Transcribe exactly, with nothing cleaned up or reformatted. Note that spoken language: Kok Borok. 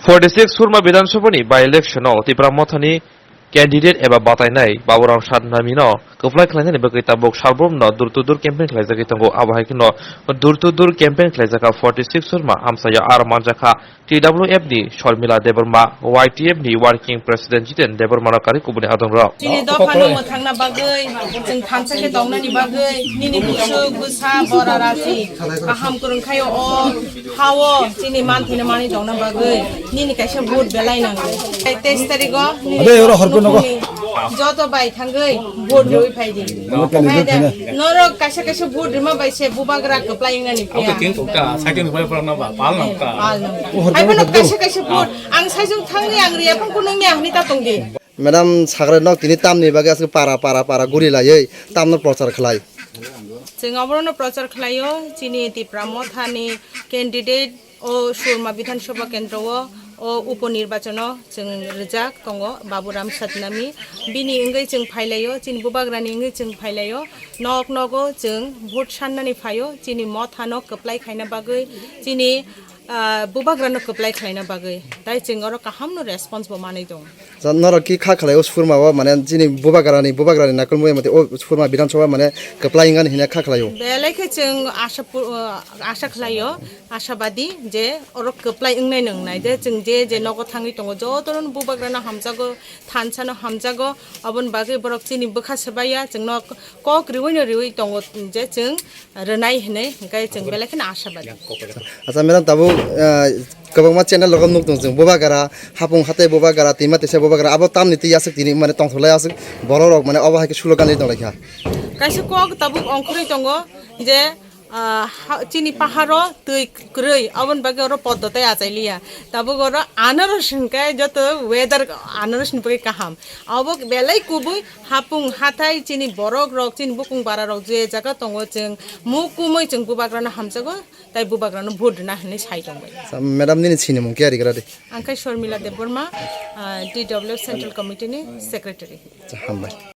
Forty six Surma Bidhan Sabha ni by-election o Tipra Mothani candidate eba batainai Baburam Satnami no kwplai khlainani bagwi tabuk salbrumno door to door campaign khlaijagwi tongo. Abo hai kheno door to door campaign khlaijak kha forty six Surma amchaio aro manjak kha T W F ni Sharmila Debbarma, Y T F ni working president Jiten Debbarma no karwi kubuni adongrok. Chini dopha no mwthangna bagwi, chwng thansa khe tongnani bagwi, nini bwswk bwsa bora rachi kaham kwrwng khaio o hao chini manthino manwi tongna bagwi nini kaisa vote belai nango. Teis tarigo nini Ade, oro horpe nogo. Nokni joto bai thangwi vote rwi phai di. Omo kani Phai vote de, phai na. Norok kaisa kaisa vote rwma bai se bubagra kwplai wngnani Ang phiya. Tin tukta, saitin bai pala na ba, pal nang ta. Pal nang ta. O horpe Hai bono nogo. Kaisa kaisa vote ang saijung thangwi ang riya phang kunung ya hwnwi ta tongdi. Madam, sakrai nok tini tamni bagwi aswk para, para, para guri laiwi tamno prochar khlai? Chwng oborokno prochar khlaio, chini Tipra Mothani candidate o Surma Bidhan Sabha Kendro o, o upo nirbachono chwng rijak tongo Baburam Satnami. Bini wngwi chwng phailaio, chini bubagrani wngwi chwng phailaio. Nok nogo chwng vote sannani phaio, chini mothano kwplai khaina bagwi, chini, ah, bubagrano kwplai khlaina bagwi. Tai chwng oro kahamno response bo manwi tongo. Sa norok ki kha khlai o Surma o, mane chini bubagrani, bubagrani nakul mui mate o Surma Bidhan Sabha mane kwplai wngani hwnwi kha khlai o. Belai khe chwng asa pu-, uh, asa khlai o, asabadi je oro kwplai wngnai nwngnai je chwng je je nogo thangwi tongo jotono bubagrano hamjago, thansano hamjago, aboni bagwi borok chini bwkha swbaiya chwngno kok riwi no riwi tongo je chwng rwnai hinwi, hwnkhe chwng belai kheno asabadi. Acha, madam, tabuk, ah, kwbangma channel rogo nuk tong chwng, bubagra, hapung hatai bubagra, twima tisa bubagra, abo tamni twi aswk tini mane tongthok lai aswk, borok rok mane obo hai khe slogan ri tong lai kha. Kaisa kok tabuk ongkhorwi tongo je, ah, ha, chini paharo twi kwrwi, aboni bagwi oro poddo tei achai liya. Tabuk oro anaros hwnkhe joto weather anaros ni bagwi kaham. Abo belai kubui hapung hathai chini borok rok, chini bukung bara rok je jaga tongo, chwng mukumui chwng bubagrano hamjago, tai bubagrano vote rwna hinwi sai tongbai. Sa, madam, nini sinimung khe ari gra de? Ang khe Sharmila Debbarma, ah, D W F Central Committee ni secretary. Sa, hambai.